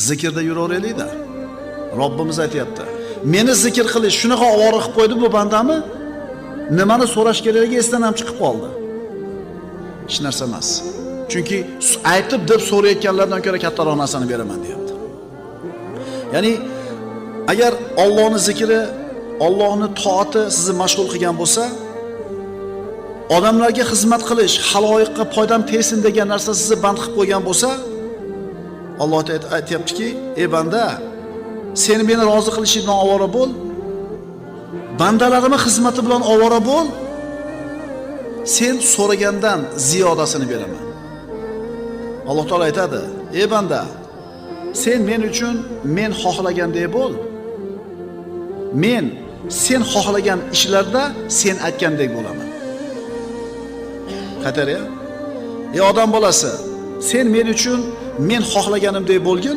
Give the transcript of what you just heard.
Zikrda yuraveraylik-da. Robbimiz aytayapti. Meni zikr qilish shunaqa ovora qilib qo'ydi bu bandami? Nimani so'rash kerakligi esdan ham chiqib qoldi. Hech narsa emas. Chunki aytib deb so'rayotganlardan ko'ra kattaroq narsani beraman deyapti. Ya'ni agar Allohning zikri, Allohning toati sizni mashg'ul qilgan bo'lsa, odamlarga xizmat qilish, xaloyiqqa foydam tegsin degan narsa sizni band qilib qo'ygan bo'lsa, Alloh aytyaptiki, ey banda, sen meni rozi qilishing bilan ovora bo'l, bandalarimning xizmati bilan ovora bo'l, sen so'ragandan ziyodasini beraman. Alloh taolo aytadi, ey banda, sen men uchun men xohlagandek bo'l. Men sen xohlagan ishlarda sen aytgandek bo'laman. Qaytar ya? Ey odam bolasi, sen men uchun men xohlaganimdek bo'lgin.